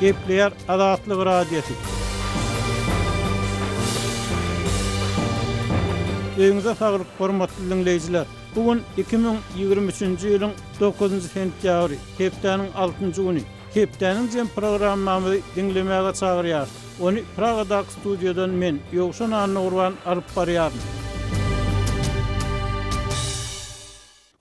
Gepleýär Azatlyk Radiosy. Öýüňize saglyk, hormatly diňleýjiler! Bu gün 2023-nji ýylyň dokuzynjy sentýabry, hepdäniň altynjy güni. Hepdäniň jem programmamyzy diňlemäge çagyrýarys. Ony Pragadaky studiýadan men, Ýowşan Annagurban alyp barýaryn.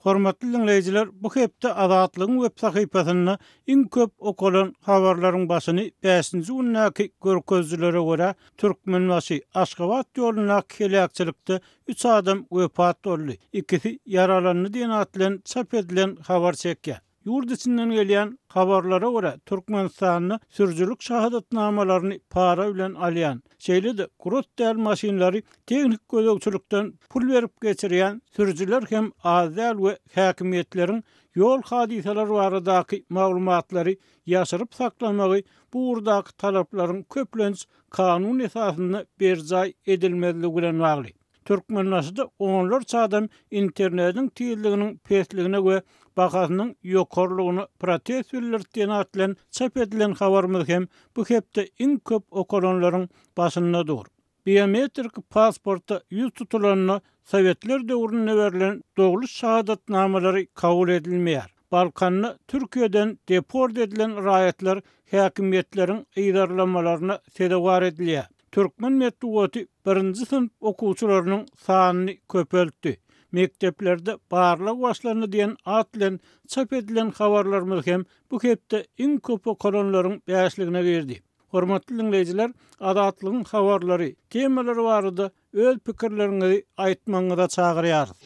Hormatly diňleýjiler, bu hepde Azatlygyň web sahypasynda iň köp okalan habarlaryň başyny bäşinji gündäki görkezijilere görä, Türkmenbaşy, Aşgabat ýolundaky heläkçilikde üç adam wepat boldy, ikisi ýaralandy diýen at bilen çap edilen habar çekýär. Ýurt içinden gelýän habarlara görä, Türkmenistanda sürüjilik şahadatnamalaryny para bilen alýan, şeýle-de gurat däl maşynlary tehniki gözegçilikden pul berip geçirýän sürüjiler hem az däl we häkimiýetleriň ýol hadysalary baradaky maglumatlary ýaşyryp saklamagy bu ugurdaky talaplaryň köplenç kanun esasynda berjaý edilmezligi bilen bagly. Türkmenbaşyda onlarça adam internetiň tizliginiň pesligine we bahasynyň ýokarylygyna protest bildirdi diýen at bilen çap edilen habarymyz hem bu hepde iň köp okalanlaryň başynda dur. Biometrik pasporta ýüz tutulanda sowetler döwründe berlen dogluş şahadatnamalary kabul edilmeýär. Balkanda Türkiýeden deport edilen raýatlar häkimiýetleriň yzarlamalaryna sezewar edilýär. Türkmen metbugaty birinji synp okuwçylarynyň sanyny köpeltdi. Mekdeplerde barlag başlandy diýen at bilen çap edilen habarlarymyz hem bu hepde iň köp okalanlaryň bäşligine girdi. Hormatly diňleýjiler, Azatlygyň habarlary, temalary barada öz pikirleriňizi aýtmagyňyza çagyrýarys.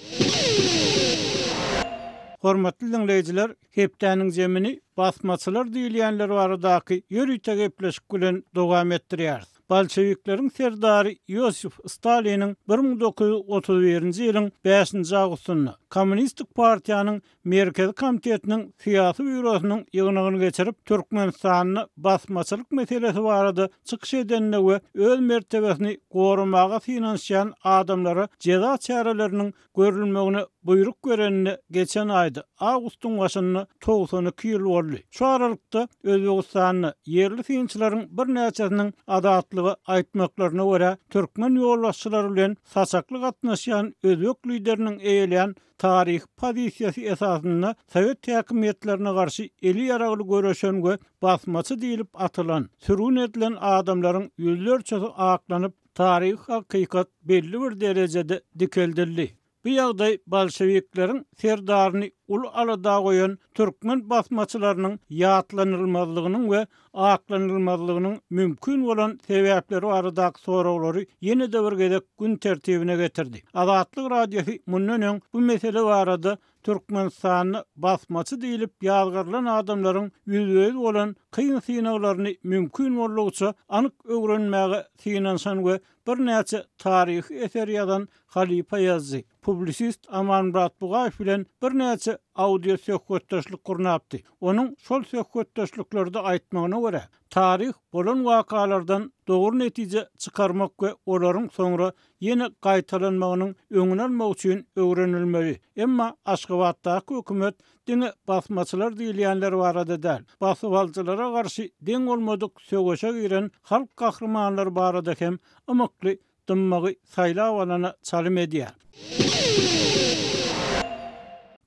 Hormatly diňleýjiler, hepdäniň jemini basmaçylar diýilýänler baradaky ýörite gepleşik bilen dowam etdirýäris. Bolşewikleriň serdary Iosif Staliniň 1931-nji ýylyň bäşinji awgustynda Kommunistik partiýanyň Merkezi Komitetiniň Syýasy býurosynyň ýygnagyny geçirip, Türkmenistanda basmaçylyk meselesi barada çykyş edenine we öz mertebesini goramaga synanyşýan adamlara jeza çäreleriniň görülmegine buýruk berenine geçen aýda, awgustyň başynda 92 ýyl boldy. Şu aralykda, Özbegistanda ýerli synçylaryň birnäçesiniň Azatlyga aýtmaklaryna görä, türkmen ýolbaşçylary bilen saçakly gatnaşýan özbek lideriniň eýeleýän taryhy pozisiýasy esasynda sowet häkimiýetlerine garşy eli ýaragly göreşen we basmaçy diýlip atylan, sürgün edilen adamlaryň ýüzlerçesi aklanyp, taryhy hakykat belli bir derejede dikeldildi. Bu ýagdaý bolşewikleriň serdaryny uly alada goýan türkmen basmaçylarynyň ýatlanylmazlygynyň we aklanylmazlygynyň mümkin bolan sebäpleri baradaky soraglary ýene-de bir gezek gün tertibine getirdi. Azatlyk Radiosy mundan öň bu mesele barada Türkmenistanda basmaçy diýlip ýazgarylan adamlaryň ýüzbe-ýüz bolan kyn synaglaryny mümkin boldugyça anyk öwrenmäge synanyşan we birnäçe taryhy eser ýazan halypa ýazyjy, publisist Amanmyrat Bugaýew bilen birnäçe audio söhbetdeşlik gurnapdy. Onuň şol söhbetdeşliklerde aýtmagyna görä, taryh bolan wakalardan dogry netije çykarmak we olaryň soňra ýene gaýtalanmagynyň öňüni almak üçin öwrenilmeli. Emma Aşgabatdaky hökümet diňe basmaçylar diýilýänler barada däl, basybalyjylara garşy deň bolmadyk söweşe giren halk gahrymanlary barada hem ymykly dymmagy saýlap alana çalym edýär.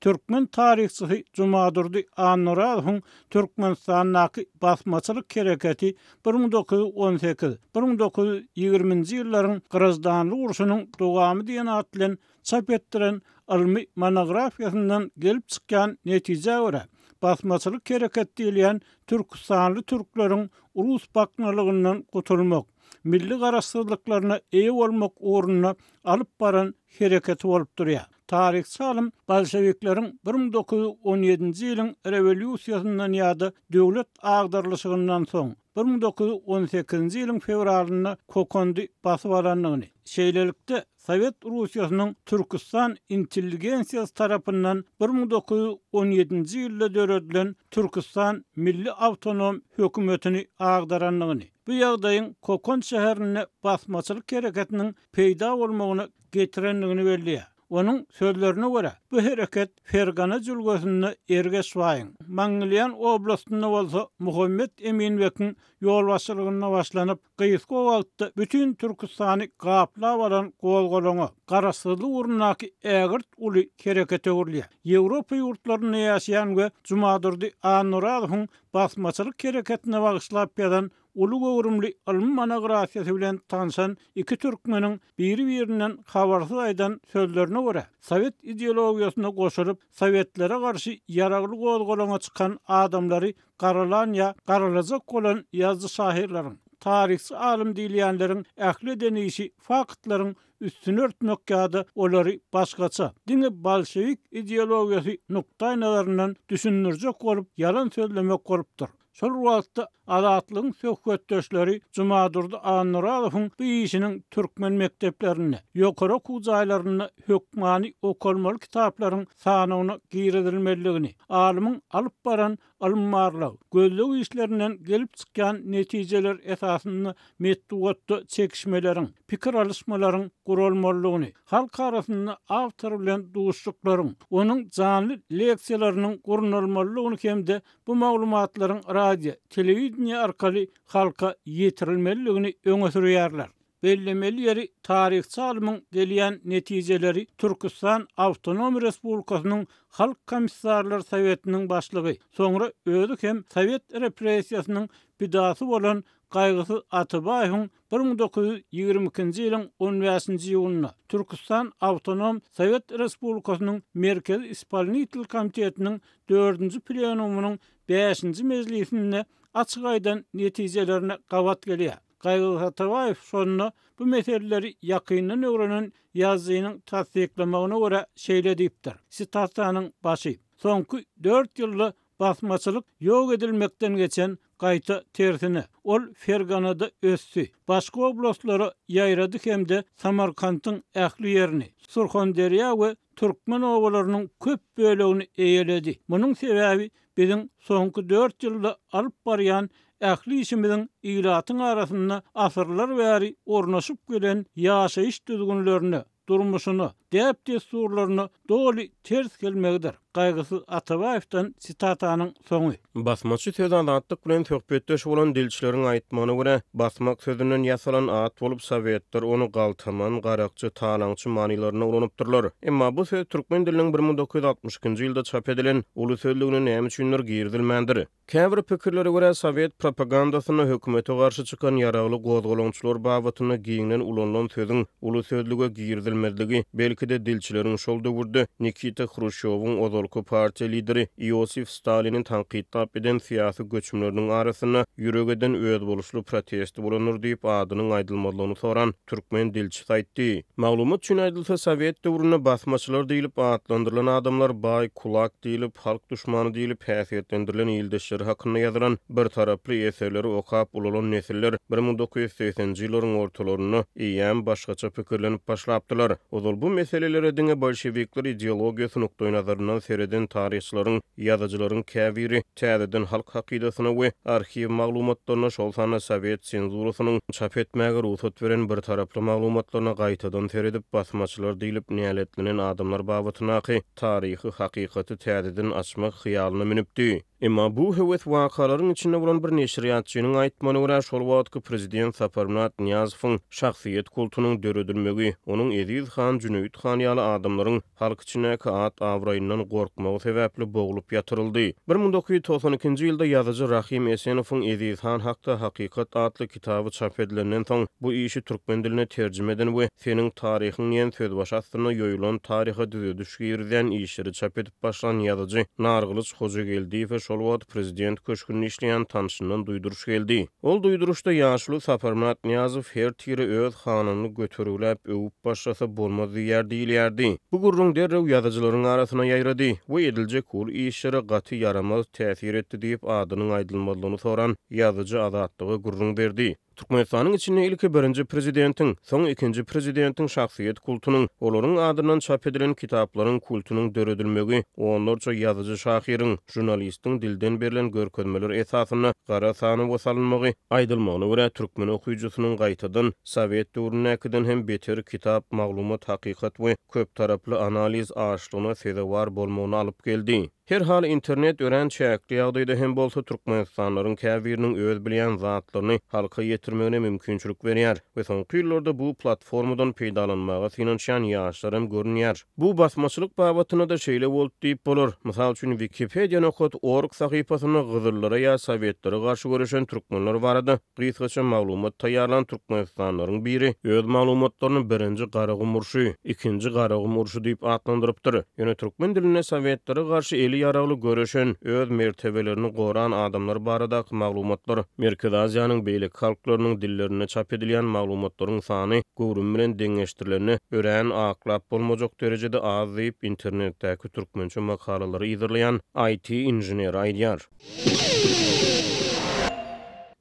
Türkmen taryhçysy Jumadurdy Annurazowyň Türkmenistandaky basmaçylyk hereketi 1918, 1920-nji ýyllaryň graždanlyk urşunyň dowamy diýen at bilen çap etdiren ylmy monografiýasyndan gelip çykýan netijä görä, basmaçylyk hereket diýilýän türküstanly türkleriň rus baknalygyndan gutulmak, milli garaşsyzlyklaryna eýe bolmak ugrunda alyp baran hereketi bolup durýar. Taryhçy alym bolşewikleriň 1917-nji ýylyň rewolýusiýasyndan ýa-da döwlet agdarylyşygyndan soň, 1918-nji ýylyň fewralynda Kokondy basyp alandygyny, şeýlelikde, Sowet Russiýasynyň Türküstan intelligensiýasy tarapyndan 1917-nji ýylda döredilen Türküstan milli awtonom hökümetini agdarandygyny, bu ýagdaýyň Kokant şäherinde basmaçylyk hereketiniň peýda bolmagyna getirendigini belleýär. Onuň sözlerine görä, bu hereket Fergana jülgesinde Ergeş baýyň, Mangilýan oblastynda bolsa Muhammet Eminbekiň ýolbaşçylygynda başlanyp, gysga wagtda bütin Türküstany gaplap alan gozgalaňa, garaşsyzlyk ugrundaky ägirt uly herekete öwrülýär. Ýewropa ýurtlarynda ýaşaýan we Jumadurdy Annurazowyň basmaçylyk hereketine bagyşlap ýazan uly göwrümli ylmy monografiýasy bilen tanşan iki türkmeniň biri-birinden habarsyz aýdan sözlerine görä, sowet ideologiýasyna goşulyp, sowetlere garşy ýaragly gozgalaňa çykan adamlary garalan ýa garalajak bolan ýazyjy-şahyrlaryň, taryhçy alym diýilýänleriň ähli eden işi faktlaryň üstüni örtmek ýa-da olary başgaça, diňe bolşewik ideologiýasy nukdaýnazaryndan düşündirjek bolup ýalan sözlemek bolupdyr. Şol wagtda Azatlygyň söhbetdeşleri Jumadurdy Annurazowyň bu işiniň türkmen mekdeplerinde, ýokary okuw jaýlarynda hökmany okalmaly kitaplaryň sanawyna girizilmelidigini, alymyň alyp baran ylmy-barlag, gözleg işlerinden gelip çykýan netijeler esasynda metbugatda çekişmeleriň, pikir alyşmalaryň guralmalydygyny, halk arasynda awtor bilen duşuşyklaryň, onuň janly leksiýalarynyň gurnalmalydygyny hem-de bu maglumatlaryň radio, telewideniýe arkaly halka ýetirilmelidigini öňe sürýärler. Bellemeli ýeri, taryhçy alymyň gelýän netijeleri Türküstan Awtonom Respublikasynyň Halk Komissarlar Sowetiniň başlygy, soňra özi hem sowet repressiýasynyň pidasy bolan Gaýgysyz Atabaýewiň 1922-nji ýylyň on bäşinji iýunynda Türküstan Awtonom Sowet Respublikasynyň Merkezi Ispolnitel Komitetiniň dördünji plenumynyň bäşinji mejlisinde açyk aýdan netijelerine gabat gelýär. Gaýgysyz Atabaýew şonda bu meseleleri ýakyndan öwrenen ýazyjynyň tassyklamagyna görä şeýle diýipdir, sitatanyň başy, Soňky dört ýylda Basmaçylyk ýok edilmekden geçen, gaýta tersine, ol Ferganada ösdi, başga oblastlara ýaýrady hem-de Samarkantyň ähli ýerini, Surhanderýa we türkmen obalarynyň köp bölegini eýeledi. Munuň sebäbi biziň soňky dört ýylda alyp barýan ähli işimiziň ilatyň arasynda asyrlar bäri ornaşyp gelen ýaşaýyş düzgünlerine, durmuşyna, däp-dessurlaryna doly ters gelmegidir. Gaýgysyz Atabaýewden sitatanyň soňy. Basmaçy sözi Azatlyk bilen söhbetdeş bolan dilçileriň aýtmagyna görä, basmak sözünden ýasalan at bolup, sowetler ony galtaman, garakçy, talaňçy manylarynda ulanypdyrlar. Emma bu söz türkmen diliniň 1962-nji ýylda çap edilen Uly sözlügine näme üçindir girizilmändir. Käbir pikirlere görä, sowet propagandasynda hökümete garşy çykan ýaragly gozgalaňçylar babatynda giňden ulanylan sözüň uly sözlüge girizilmezligi, belki-de, dilçileriň şol döwürde Nikita Hruşýowyň ozalky partiýa lideri Iosif Stalini tankytlap eden syýasy göçümleriniň arasynda ýürek eden özboluşly protesti bolandyr diýip, adynyň aýdylmazlygyny soran türkmen dilçisi aýtdy. Maglumat üçin aýdylsa, sowet döwründe basmaçylar diýlip atlandyrylan adamlar baý, kulak diýlip, halk duşmany diýlip häsiýetlendirilen ildeşleri hakynda ýazylan birtaraply eserleri okap ulalan nesiller 1980-nji ýyllaryň ortalarynda eýýäm başgaça pikirlenip başlapdylar. Ozal bu meselelere diňe bolşewikler ideologiýasy nukdaýnazaryndan sereden taryhçylaryň, ýazyjylaryň käbiri täzeden halk hakydasyna we arhiw maglumatlaryna, şol sanda sowet senzurasynyň çap etmäge rugsat beren birtaraply maglumatlaryna gaýtadan seredip, basmaçylar diýlip näletlenen adamlar babatyndaky taryhy hakykaty täzeden açmak hyýalyna münüpdi. Emma bu höwes wakalaryň içinde bolan bir neşirýatçynyň aýtmagyna görä, şol wagtky prezident Saparmyrat Nyýazowyň şahsyýet kultunyň döredilmegi, onuň Eziz han, Jüneýit han ýaly adamlaryň halk içindäki at-abraýyndan gorkmagy sebäpli boglup ýatyryldy. 1992-nji ýylda ýazyjy Rahym Esenowyň Eziz han hakda hakykat atly kitaby çap edilenden soň, bu işi türkmen diline terjime eden we Seniň taryhyň diýen sözbaşy astynda ýoýulan taryha düzediş girizýän işleri çap edip başlan ýazyjy Nargylyç Hojageldiýewe şol wagt prezident köşgünde işleýän tanşyndan duýduryş geldi. Ol duýduryşda ýaşuly Saparmyrat Nyýazow her tire öz hanyny götergiläp öwüp başlasa bolmaz diýýär diýilýärdi. Bu gürrüň derrew ýazyjylaryň arasyna ýaýrady we ediljek uly işlere gaty ýaramaz täsir etdi diýip adynyň aýdylmazlygyny soran ýazyjy Azatlyga gürrüň berdi. Türkmenistanyň içinde ilki birinji prezidentiň, soň ikinji prezidentiň şahsyýet kultunyň, olaryň adyndan çap edilen kitaplaryň kultunyň döredilmegi, onlarça ýazyjy-şahyryň, žurnalistiň dilden berlen görkezmeler esasynda gara sanawa salynmagy, aýdylmagyna görä, türkmen okyjysynyň gaýtadan sowet döwründäkiden hem beter kitap, maglumat, hakykat we köptaraply analiz açlygyna sezewar bolmagyna alyp geldi. Herhal, internet örän çäkli ýagdaýda hem bolsa, türkmenistanlylaryň käbiriniň öz bilýän zatlaryny halka ýetirmegine mümkinçilik berýär we soňky ýyllarda bu platformadan peýdalanmaga synanyşýan ýaşlar hem görünýär. Bu basmaçylyk babatynda-da şeýle boldy diýip bolar. Mysal üçin, Wikipedia nokat org sahypasynda gyzyllara ýa sowetlere garşy göreşen türkmenler barada Gysgaça maglumat taýýarlan türkmenistanlylaryň biri öz maglumatlaryny Birinji Garagum urşy, Ikinji Garagum urşy diýip atlandyrypdyr. Ýöne türkmen dilinde sowetlere garşy eli ýaragly göreşen, öz mertebelerini goran adamlar baradaky maglumatlar Merkezi Aziýanyň beýleki halklarynyň dillerinde çap edilýän maglumatlaryň sany, göwrümi bilen deňeşdirilende örän aklap bolmajak derejede az diýip, internetdäki türkmençe makalalary yzarlaýan IT-inženeri aýdýar.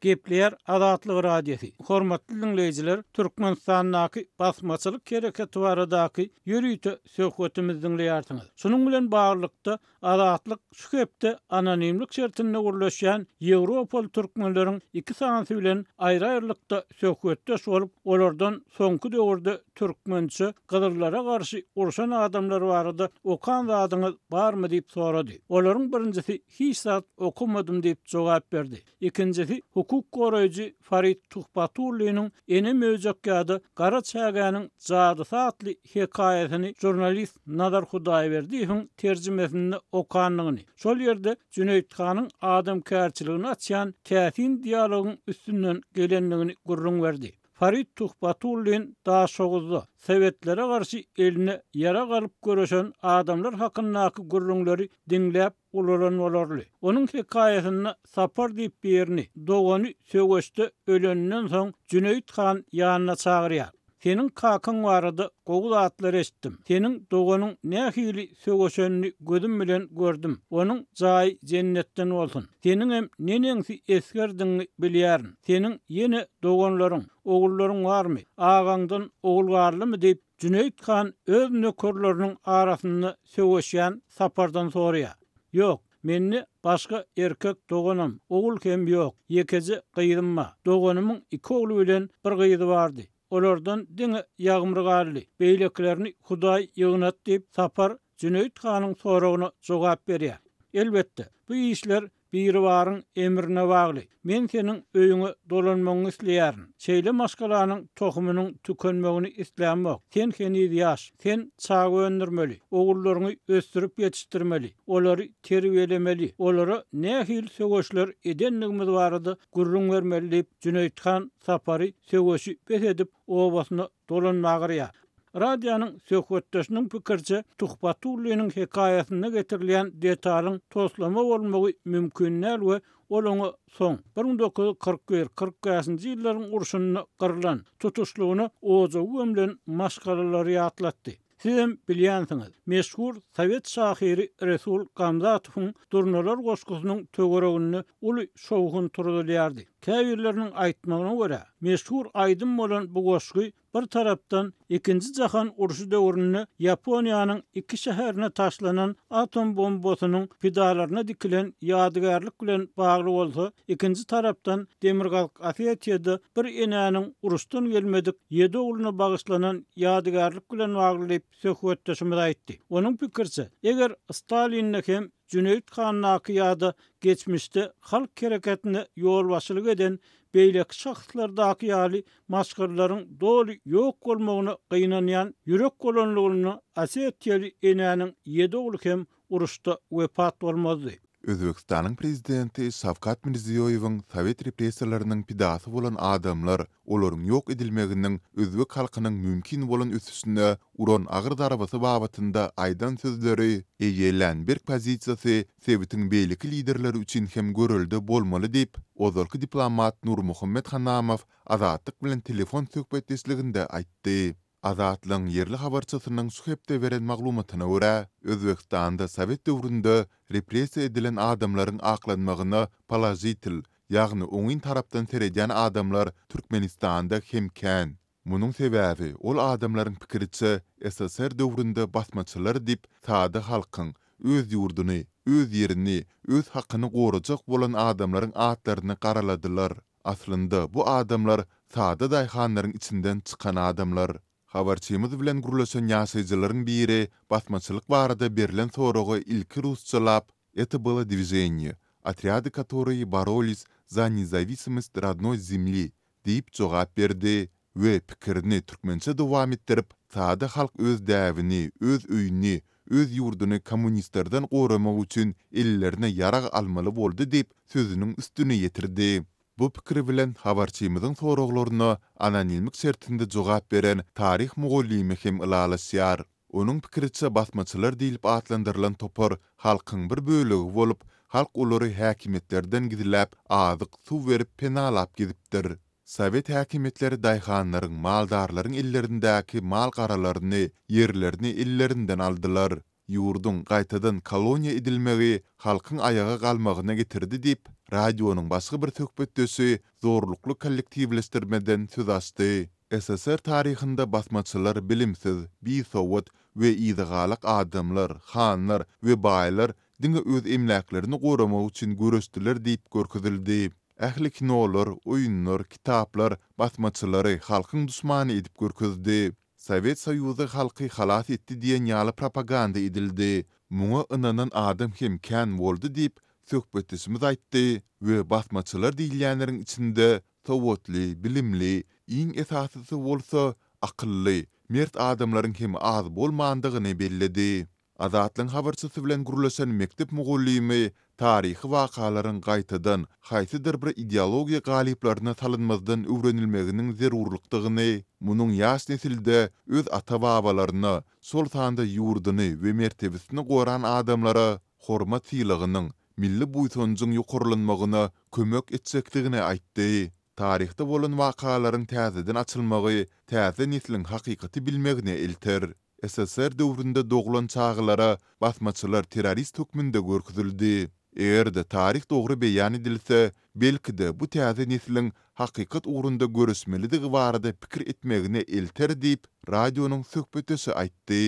Gepleýär Azatlyk Radiosy. Hormatly diňleýjiler, Türkmenistandaky basmaçylyk hereketi baradaky ýörite söhbetimizi diňleýärsiňiz. Şunuň bilen baglylykda, Azatlyk şu hepde anonimlik şertinde gürleşýän ýewropaly türkmenleriň iki sanysy bilen aýry-aýrylykda söhbetdeş bolup, olardan soňky döwürde türkmençe gyzyllara garşy urşan adamlar barada okan zadyňyz barmy diýip sorady. Olaryň birinjisi hiç zat okamadym diýip jogap berdi. Ikinjisi hukuk goraýjy Farid Tuhbatulliniň Ene möjek ýa-da Gara çägäniň jadysy atly hekaýasyny žurnalist Nazar Hudaýberdiýewiň terjimesinde okandygyny, şol ýerde Jüneýit hanyň adamkärçiligini açýan täsin dialogyň üstünden gelendigini gürrüň berdi. Farid Tuhbatullin Daşoguzda sowetlere garşy eline ýarag alyp göreşen adamlar hakyndaky gürrüňleri diňläp ulalan bolarly. Onuň hekaýasynda Sapar diýip birini, dogany söweşde öleninden soň Jüneýit han ýanyna çagyrýar. Seniň kakaň barada gowy zatlar eşitdim. Seniň doganyň nähili söweşenini gözüm bilen gördüm. Onuň jaýy jennetden bolsun. Seniňem neneňsi esgerdigiňi bilýärin. Seniň ýene doganlaryň, ogullaryň barmy? Agaňdan ogul galdymy? diýip, Jüneýit han öz nökerleriniň arasynda söweşýän Sapardan soraýar. Ýok, mende başga erkek doganam, ogul hem ýok. Ýekeje gyzym bar. Doganymyň iki ogly bilen bir gyzy bardy. Olardan diňe Ýagmyr galdy. Beýlekilerini Hudaý ýygnat diýip, Sapar Jüneýit hanyň soragyna jogap berýär. Elbetde, bu işler Biribaryň emrine bagly. Men seniň öýüňe dolanmagyňy isleýärin. Şeýle maşgalanyň tohumynyň tükenmegini islämok. Sen heniz ýaş. Sen çaga öndürmeli, ogullaryňy ösdürip ýetişdirmeli, olary terbiýelemeli, olara nähili söweşler edendigimiz barada gürrüň bermeli diýip, Jüneýit han Sapary söweşi bes edip, obasyna dolanmaga yrýar. Radionyň söhbetdeşiniň pikiriçe, Tuhbatulliniň hekaýasynda getirilýän detalyň toslama bolmagy mümkin däl we ol oňa soň, 1941, 45-nji ýyllaryň urşunda gyrlan, tutuşlygyna ojagy gömlen maşgalalary ýatlatdy. Sizem bilýänsiňiz, meşhur sowet şahyry Resul Gamzatowyň Durnalar goşgusynyň töwereginde uly şowhun turuzylýardy. Käbirleriniň aýtmagyna görä, meşhur aýdym bolan bu goşgy Bir tarapdan, Ikinji jahan urşy döwründe Ýaponiýanyň iki şäherine taşlanan atom bombasynyň pidalaryna dikilen ýadygärlik bilen bagly bolsa, ikinji tarapdan, Demirgazyk Osetiýada bir enäniň uruşdan gelmedik ýedi ogluna bagyşlanan ýadygärlik bilen bagly diýip, söhbetdeşimiz aýtdy. Onuň pikiriçe, eger Stalinde hem Jüneýit handaky ýa-da geçmişde halk hereketine ýolbaşçylyk eden beýleki şahslardaky ýaly maşgalalaryň doly ýok bolmagyna gynanýan ýürek bolanlygynda osetiýaly enäniň ýedi ogly hem uruşda wepat bolmazdy. Özbegistanyň prezidenti Şawkat Mirziýoýewiň sowet repressiýalarynyň pidasy bolan adamlar, olaryň ýok edilmeginiň özbek halkynyň mümkin bolan ösüşine uran agyr zarbasy babatynda aýdan sözleri, eýelän berk pozisiýasy sebitiň beýleki liderleri üçin hem görelde bolmaly diýip, ozalky diplomat Nurmuhammet Hanamow Azatlyk bilen telefon söhbetdeşliginde aýtdy. Azatlygyň ýerli habarçysynyň şu hepde beren maglumatyna görä, Özbegistanda sowet döwründe repressiýa edilen adamlaryň aklanmagyna položitel. ýagny oňyn tarapdan seredýän adamlar Türkmenistanda hem kän. Munuň sebäbi, ol adamlaryň pikiriçe, ssr döwründe basmaçylar diýip, sada halkyň, öz ýurduny, öz ýerini, öz hakyny gorajak bolan adamlaryň atlaryny garaladylar. Aslynda, bu adamlar sada daýhanlaryň içinden çykan adamlar. Habarçymyz bilen gürleşen ýaşaýjylaryň biri basmaçylyk barada berlen soraga ilki rusçalap, Это было движение, отряды которые боролись за независимость родной земли diýip jogap berdi we pikirini türkmençe dowam etdirip, Sada halk öz däbini, öz öýüni, öz ýurduny kommunistlerden goramak üçin ellerine ýarag almaly boldy diýip, sözüniň üstüni ýetirdi. Bu pikir bilen habarçymyzyň soraglaryna anonimlik şertinde jogap beren taryh mugallymy hem ylalaşýar. Onuň pikiriçe, basmaçylar diýlip atlandyrylan topar halkyň bir bölegi bolup, halk olary häkimiýetlerden gizläp, azyk, suw berip penalap gezipdir. Sowet häkimiýetleri daýhanlaryň, maldarlaryň ellerindäki mal-garalaryny, ýerlerini ellerinden aldylar. Ýurduň gaýtadan koloniýa edilmegi halkyň aýaga galmagyna getirdi diýip, radionyň başga bir söhbetdeşi zorlukly kollektiwleşdirmeden söz açdy. Ssr taryhynda basmaçylar bilimsiz, bisowat we yzagalak adamlar, hanlar we baýlar diňe öz emläklerini goramak üçin göreşdiler diýip görkezildi. Ähli kinolar, oýunlar, kitaplar basmaçylary halkyň duşmany edip görkezdi. Sowet Soýuzy halky halas etdi diýen ýaly propaganda edildi. Muňa ynanan adam hem kän boldy diýip, söhbetdeşimiz aýtdy we basmaçylar diýilýänleriň içinde sowatly, bilimli, iň esasysy bolsa, akylly, mert adamlaryň hem az bolmandygyny belledi. Azatlygyň habarçysy bilen gürleşen mekdep mugallymy taryhy wakalaryň gaýtadan, haýsydyr bir ideologiýa galyplaryna salynmazdan öwrenilmeginiň zerurlykdygyny, munuň ýaş nesilde öz ata-babalaryna, şol sanda ýurduny we mertebesini goran adamlara hormat-sylagynyň, milli buýsanjyň ýokarlanmagyna kömek etjekdigini aýtdy. Taryhda bolan wakalaryň täzeden açylmagy täze nesliň hakykaty bilmegine elter. Ssr döwründe doglan çagalara basmaçylar terrorist hökmünde görkezildi. Eger-de taryh dogry beýan edilse, belki-de bu täze nesliň hakykat ugrunda göreşmelidigi barada pikir etmegine elter diýip, radionyň söhbetdeşi aýtdy.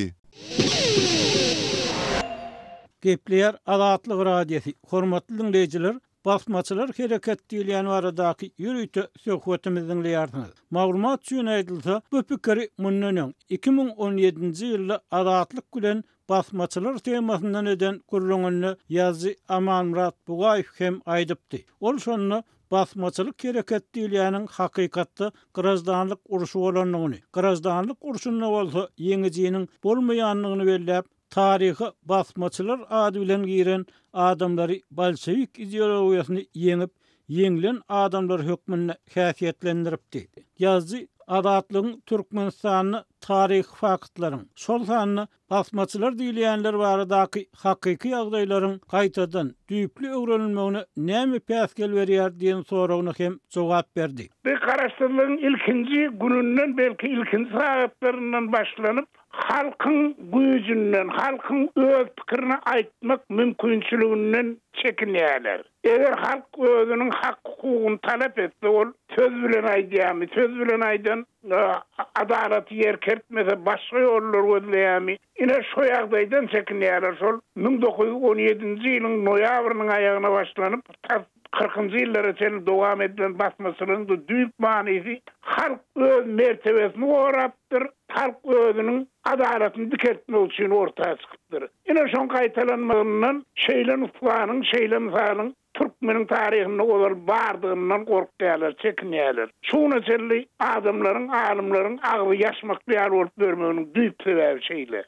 Gepleýär Azatlyk Radiosy, Hormatly diňleýjiler, Basmaçylar hereket diýilýän baradaky ýörite söhbetimizi diňleýärsiňiz. Maglumat üçin aýdylsa, bu pikiri mundan öň, 2017-nji ýylda Azatlyk bilen basmaçylar temasyndan eden gürrüňinde ýazyjy Amanmyrat Bugaýew hem aýdypdy. Ol şonda basmaçylyk hereket diýilýäniň hakykatda graždanlyk urşy bolandygyny, graždanlyk urşunda bolsa ýeňijiniň bolmaýandygyny belläp, Taryha basmaçylar ady bilen giren adamlary bolşewik ideologiýasyny ýeňip, ýeňlen adamlar hökmünde häsiýetlendiripdi. Ýazyjy Azatlygyň Türkmenistanda taryhy faktlaryň, şol sanda basmaçylar diýilýänler baradaky hakyky ýagdaýlaryň gaýtadan, düýpli öwrenilmegine näme päsgel berýär diýen soragyna hem jogap berdi. Bu Garaşsyzlygyň ilkinji gününden, belki ilkinji sagatlaryndan başlanyp, Halkyň güýjünden, halkyň öz pikirini aýtmak mümkinçiliginden çekinýärler. Eger halk özüniň hak-hukugyny talap etse, ol söz bilen aýdýarmy, söz bilen aýdan adalaty ýerkertmese, başga ýollar gözleýärmi? Ine, şo ýagdaýdan çekinýärler. Şol 1917-nji ýylyň noýabrynyň aýagyna başlanyp, tas kyrkynjy ýyllara çenli dowam edilen basmaçylygyň-da düýp manysy halk öz mertebesini gorapdyr, Halk özüniň adalatyny dikeltmek üçin orta çykypdyr. Ine şoň gaýtalanmagyndan şeýle nusganyň, şeýle mysalyň türkmeniň taryhynda ozal bardygyndan gorkýarlar, çekinýärler. Şu güne çenli adamlaryň, alymlaryň agzy ýaşmakly ýaly bolup ýörmeginiň düýp sebäbi şeýle.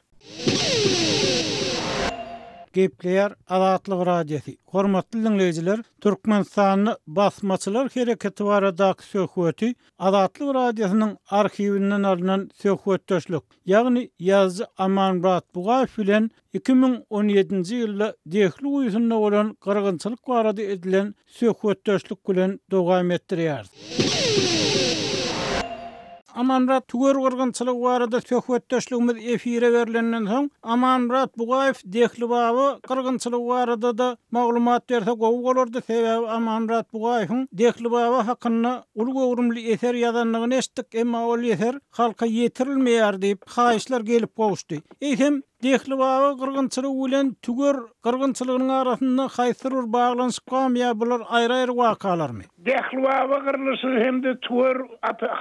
Gepleýär Azatlyk Radiosy. Hormatly diňleýjiler, Türkmenistanda basmaçylar hereketi baradaky söhbeti Azatlyk Radiosynyň arhiwinden alnan söhbetdeşlik, ýagny ýazyjy Amanmyrat Bugaýew bilen 2017-nji ýylda Dehli guýusynda bolan gyrgynçylyk barada edilen söhbetdeşlik bilen dowam etdirýäris. Amanmyrat Tüwer gyrgynçylygy barada söhbetdeşligimiz efire berlenden soň, Amanmyrat Bugaýew Dehlibaba gyrgynçylygy barada-da maglumat berse gowy bolardy, sebäbi Amanmyrat Bugaýewiň Dehlibaba hakynda uly göwrümli eser ýazandygyny eşitdik, emma ol eser halka ýetirilmeýär diýip, haýyşlar gelip gowuşdy. Eýsem, Dehlibaba gyrgynçylygy bilen Tüwer gyrgynçylygynyň arasynda haýsydyr bir baglanyşyk barmy ýa bular aýry-aýry wakalarmy? Dehlibaba gyrlyşygy hem-de Tüwer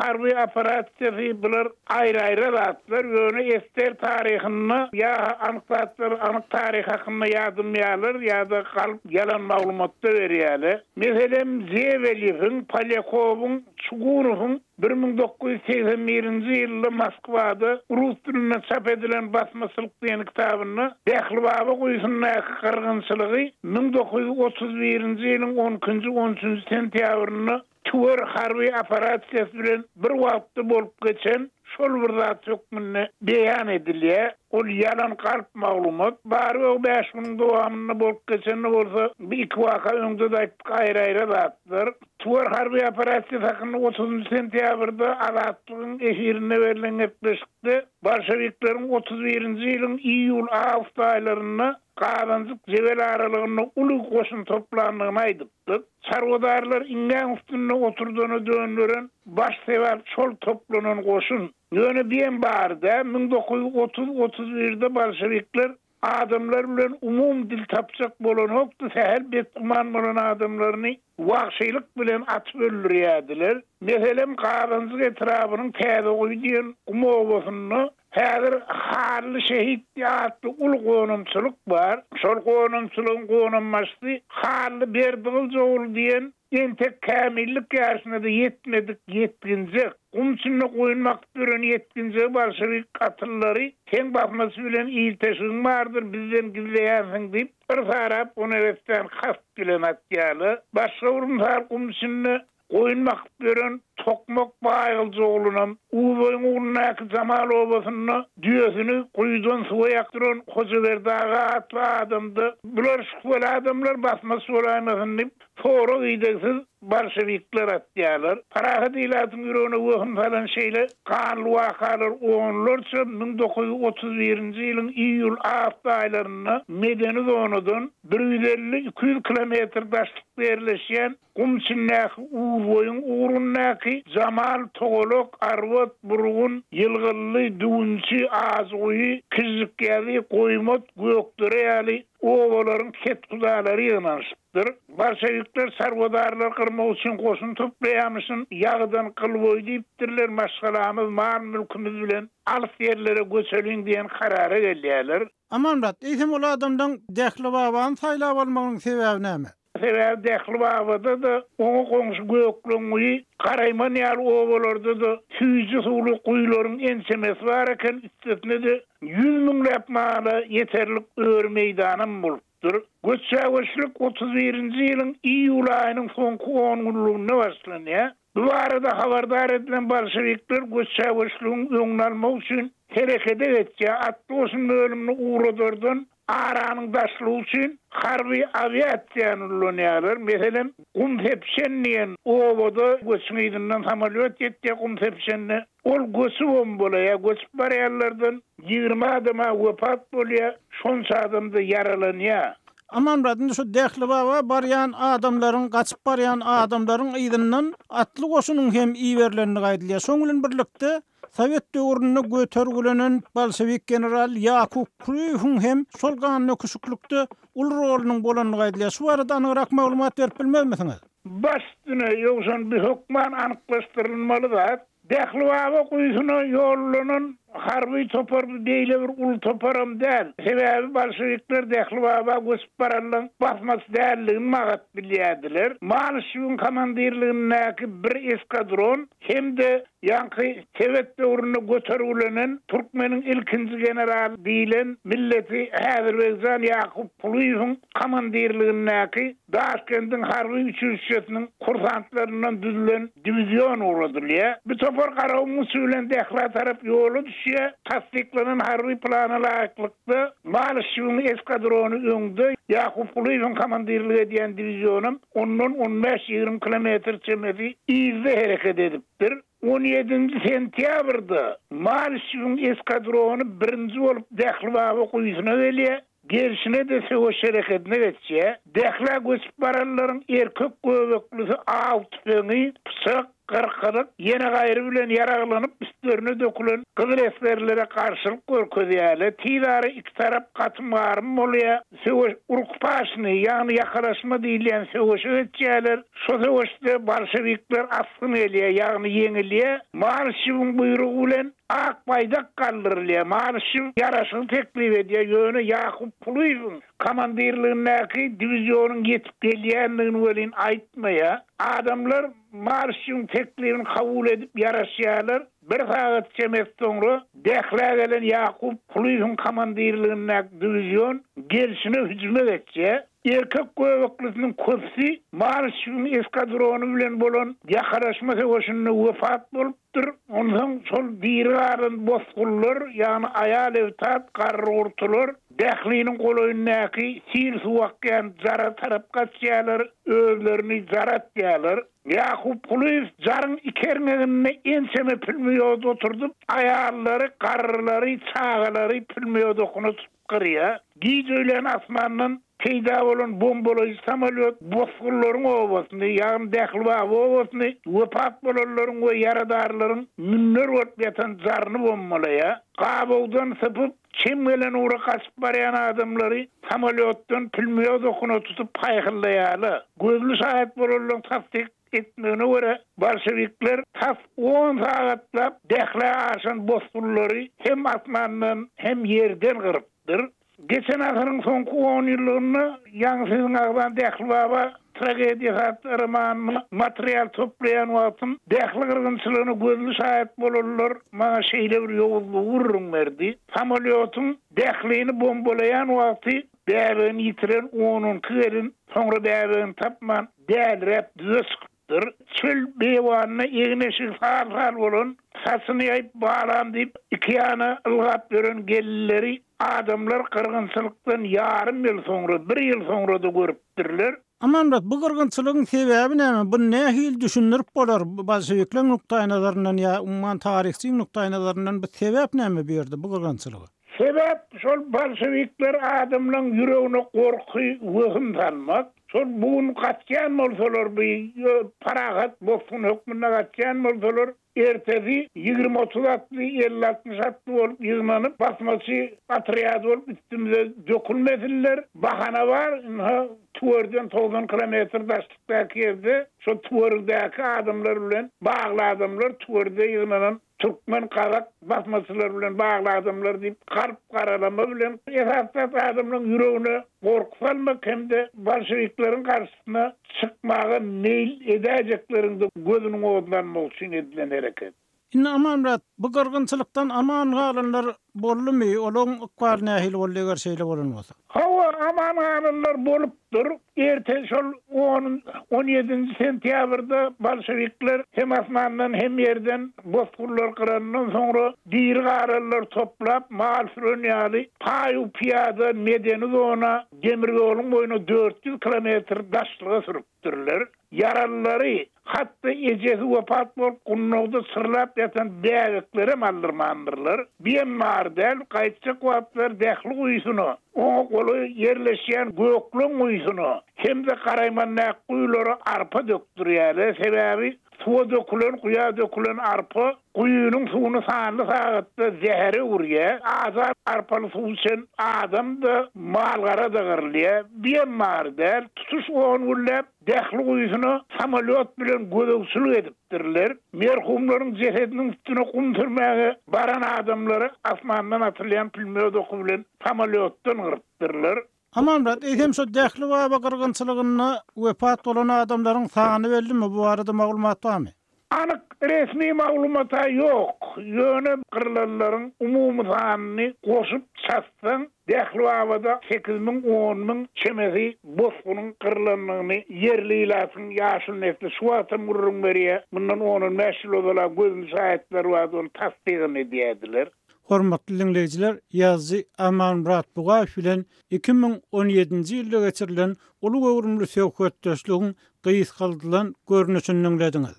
harby operasiýasy bular aýry-aýry zatlar, ýöne ssr taryhynda ýa-ha anyk zatlar anyk taryh hakynda ýazylmaýarlar ýa-da galp ýalan maglumatda berýärler. Meselem, Zewelýewiň, Polýakowyň, Çugunowyň 1981-nji ýylda Moskwada rus dilinde çap edilen Basmaçylyk diýen kitabynda Dehlibaba guýusyndaky gyrgynçylygy 1931-nji ýylyň on ikinji, on üçünji sentýabrynda Tüwer harby operasiýasy bilen bir wagtda bolup geçen şol bir zat hökmünde beýan edilýär. Ol ýalan galp maglumat. Bary-ýogy bäş günüň dowamynda bolup geçen-de bolsa, bu iki waka öňde-de aýtdyk aýry-aýry zatlar. Tüwer harby operasiýasy hakynda otuzynjy sentýabrda Azatlygyň efirinde berlen gepleşikde bolşewikleriň otuz birinji ýylyň iýul-awgust aýlarynda Gazanjyk-Jebel aralygynda uly goşun toplandygyny aýdypdyk. Çarwadarlar iňňäň üstünde oturdana dönderen baş sebäp şol toplanan goşun. Ýöne biem bar-da, 1930, 31-de bolşewikler adamlar bilen umumy dil tapjak bolanokdy, sähel betgüman bolan adamlaryny wagşylyk bilen atyp öldürýärdiler. Meselem, Gazanjyk etrabynyň Täzeguýy diýen gum obasynda häzir Hally şehit atly uly gonamçylyk bar. Şol gonamçylygyň gonambaşysy Hally Berdigylyç ogly diýen entek kämillik ýaşyna-da ýetmedik ýetginjek. Gum içinde goýun bakyp ýören ýetginjegi bolşewik gatyllary Seň basmaçy bilen ilteşigiň bardyr, bizden gizleýänsiň diýip, bir sarap oneressäni kast bilen atýarlar. Başga bir mysal gum içinde goýun bakyp ýören Tokmak Baýgylyç oglunam Uzboýuň ugrundaky Jamal obasynda düýesini guýudan suwa ýakdyran Hojaberdi aga atly adamda bular şübheli adamlar basmaçy bolaýmasyn diýip, sorag-idegsiz bolşewikler atýarlar. Parahat ilatyň ýüregine wehim salan şeýle ganly wakalar onlarça 1931-nji ýylyň iýul-awgust aýlarynda medeni zonadan bir 150-200 kilometr daşlykda ýerleşýän gum içindäki Uzboýuň ugrundaky Jamal, Togalak, Arbat, Burgun, Ýylgylly, Düwünçi, Ajyguýy, Kižžikýazy, Goýmat, Gökdere ýaly obalaryň kethudalary ýygnanyşypdyr. Bolşewikler çarwadarlary gyrmak üçin goşun toplaýarmyşyn, ýagydan gyl boýy diýipdirler, maşgalamyz, mal-mülkümiz bilen alys ýerlere göçeliň diýen karara gelýärler. Amanmyrat, eýsem ol adamlaň Dähli babany saýlap almagynyň sebäbi näme? Sebäbi Dähli babada-da, oňa goňşy Gökleňguýy, Garaýman ýaly obalarda-da süýji suwly guýularyň ençemesi bar eken, üstesine-de ýüz müňläp mala ýeterlik öri meýdanam bolupdyr. Göçhä-göçlük otuz birinji ýylyň iýul aýynyň soňky on günlüginde başlanýar. Bu barada habardar edilen bolşewikler göçhä-göçlügiň öňüni almak üçin herekede geçýär, atly goşun bölümini ugradardan aranyň daşlygy üçin harby awiasiýany ulanýarlar. Meselem, Gumsepişen diýen obada göçüň yzyndan samolýot ýetýär Gumsepişende. Ol göçi bombalaýar, göçüp barýanlardan 20 adam-a wepat bolýar, şonça adam-da ýaralanýar. Amanmyrat, indi şu Dählibaba barýan adamlaryň, gaçyp barýan adamlaryň yzyndan atly goşunyň hem iberilendigi aýdylýar. Şoň bilen birlikde, sowet döwründe götergilenen bolşewik generaly Ýakup Kulyýewiň hem şol gandöküşiklikde uly rolunyň bolandygy aýdylýar. Şu barada anygrak maglumat berip bilmezmisiňiz? Baş üstüne, ýogsan bi hökman anyklaşdyrylmaly zat. Dählibaba guýusyna ýollanan harby topar bu beýle bir uly toparam däl. Sebäbi bolşewikler Dählibaba göçüp baranlaryň basmaçy däldigini magat bilýärdiler. Malyşewiň komandirligindäki bir eskadron hem-de ýaňky Sowet döwründe götergilenen türkmeniň ilkinji generaly diýlen milleti Häzirbegjan Ýakup Kulyýewiň komandirligindäki Daşkendiň harby uçilişşesiniň kursantlaryndan düzülen diwizion ugradylýar. Bu topar Garagumuň içi bilen Dähra tarap ýola düşýär. Tassyklanan harby plana laýyklykda, Malyşewiň eskadrony öňde, Ýakup Kulyýewiň komandirlik edýän diwizionam ondan on bäş-ýigrimi kilometr çemesi yzda hereket edipdir. On ýedinji sentýabrda Malişewiň eskadrony birinji bolup Dählibaba guýusyna gelýär, gelşine-de söweş herekedine geçýär. Dählä göçüp baranlaryň erkek göbeklisi aw tüpeňi, pyçak, gyrkylyk, ýene gaýry bilen ýaraglanyp üstlerine dökülen gyzyl esgerlere garşylyk görkezýärler. Tiz ara iki tarap gatym-garym bolýar. Söweş urukpaşny, ýagny ýakalaşma diýilýän söweşe geçýärler. Şo söweşde bolşewikler asgyn gelýär, ýagny ýeňilýär. Malişewiň buýrugy bilen ak baýdak galdyrylýar. Malişew ýaraşygy teklip edýär, ýöne Ýakup Kulyýewiň komandirligindäki diwizionyň ýetip gelýändigini welin aýtmaýar. Adamlar Malişewiň teklibini kabul edip ýaraşýarlar. Bir sagat çemesi soňra Dählä gelen Ýakup Kulyýewiň komandirligindäki diwizion gelşine hüjüme geçýär. Erkek göbeklisiniň köpüsi Malişewiň eskadrony bilen bolan ýakalaşma söweşinde wepat bolupdyr. Onsoň şol diri galan bosgunlar, ýagny aýal-ebtat, garry-gurtular Dähliniň golaýyndaky sil suw akýan jara tarap gaçýarlar, özlerini jara atýarlar. Ýakup Kulyýew jaryň iki erňeginde ençeme pülmýot oturdyp, aýallary, garrylary, çagalary pülmýot okuna tutup gyrýar. Giç öýlän asmandan peýda bolan bombalaýjy samolýot bosgunlaryň obasyny, ýagny Dählibaba obasyny, wepat bolanlaryň we ýaradarlaryň münder bolup ýatan jaryny bombalaýar. Gabawdan sypyp, Çem gelen ugra gaçyp barýan adamlary samolýotdan pülmýot okuna tutup paýhyllaýarlar. Gözli şaýat bolanlaryň tassyk etmegine görä, bolşewikler tas on sagatlap Dählä aşan bosgunlary hem asmandan, hem ýerden gyrypdyr. Geçen asyryň soňky onýyllygynda ýaňy siziň agzan Dähli baba Tragediýasy atly romanyma material toplaýan wagtym Dähli gyrgynçylygyna gözli şaýat bolanlar maňa şeýle bir ýowuzlygy gürrüň berdi. Samolýotyň Dählini bombalaýan wagty bäbegini ýitiren on-onki gelin soňra bäbegini tapman däliräp düze çykypdyr. Çöl beýewanyna egin-eşigi sal-sal bolan, saçyny ýaýyp balam diýip iki ýana ylgap ýören gelinleri Adamlar gyrgynçylykdan ýarym ýyl soňra, bir ýyl soňra-da görüpdirler. Amanmyrat, bu gyrgynçylygyň sebäbi näme? Buny nähili düşündirip bolar? Bolşewikleriň nukdaýnazaryndan ýa umuman taryhçyň nukdaýnazaryndan bu sebäp näme bu ýerde bu gyrgynçylyga? Sebäp şol bolşewikler adamlaň ýüregine gorky, wehim salmak. Şol bu gün gaçýan bolsalar bu parahat bosgun hökmünde gaçýan bolsalar, Ertesi ýigrimi-otuz atly, elli-altmyş atly bolup ýygnanyp, basmaçy otrýady bolup üstümize dökülmesinler. Bahana bar, ynha, Tüwerden 90 kilometr daşlykdaky ýerde şo Tüwerdäki adamlar bilen bagly adamlar, Tüwerde ýygnanan türkmen, gazak basmaçylary bilen bagly adamlar diýip, galp garalama bilen esasy zat adamlaryň ýüregine gorky salmak hem-de bolşewikleriň garşysyna çykmaga meýil edäýjekleriň-de gözüniň odlanmagy üçin edilen hereket. Indi Amanmyrat, bu gyrgynçylykdan aman galanlar boldumy, olaryň ykbaly nähili boldy, eger şeýle bolan bolsa? Hawa, aman galanlar bolupdyr. Erte şol on, on ýedinji sentýabrda bolşewikler hem asmandan, hem ýerden bosgunlar gyrandan soňra diri galanlary toplap, mal süren ýaly, paýu-pyýada medeni zona, demir ýoluň boýuna 400 kilometr daşlyga sürüpdirler. Ýaralylary, hat-da ejesi wepat bolup gundagda çyrlap ýatan bäbeklerem aldyrmandyrlar. Biem bar däl, gaýtjak wagtlary Dähli guýusyna, oňa golaý ýerleşýän Gökleň guýusyna hem-de Garaýmandaky guýulara arpa dökdürýärler. Sebäbi suwa dökülen, guýa dökülen arpa guýynyň suwuny sanly sagatda zähere öwürýär. Aja arpaly suw içen adam-da, mal-gara-da gyrylýar. Biem bar däl, tutuş on günläp Dähli guýusyna samolýot bilen gözegçilik edipdirler. Merhumlaryň jesediniň üstüne gum sürmäge baran adamlary asmandan atylýan pulmýot oky bilen samolýotdan gyrypdyrlar. Amanmyrat, eýsem şo Dähli baba gyrgynçylygynda wepat bolan adamlaryň sany bellimi, bu barada maglumat barmy? Anyk resmi maglumat-a ýok, ýöne gyrlanlaryň umumy sanyny goşup çatsaň, Dählibabada 8000, 10000 çemesi bosgunyň gyrlandygyny ýerli ilatyň ýaşuly nesli şu wagtam gürrüň berýär. Mundan on-on bäş ýyl ozal-a gözli şaýatlar bardy, ony tassygyny edýärdiler. Hormatly diňleýjiler, ýazyjy Amanmyrat Bugaýew bilen 2017-nji ýylda geçirilen uly göwrümli söhbetdeşligiň gysgaldylan görnüşini diňlediňiz.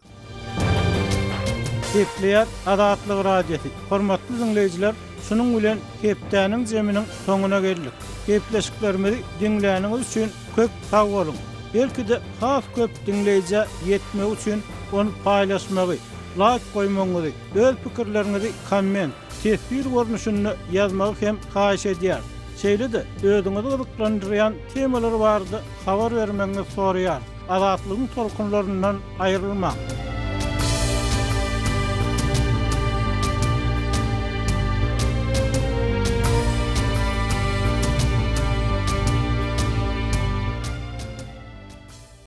Gepleýär Azatlyk Radiosy. Hormatly diňleýjiler, şunuň bilen hepdäniň zeminiň soňuna geldik. Gepleşiklerimizi diňläniňiz üçin köp sag boluň! Belki-de has köp diňleýjä ýetmegi üçin ony paýlaşmagy, laýk goýmagyňyzy, öz pikirleriňizi komment, teswir görnüşinde ýazmagy hem haýyş edýäris. Şeýle-de özüňizi gyzyklandyrýan temalar barada habar bermegiňizi soraýarys. Azatlygyň tolkunlaryndan aýrylmaň!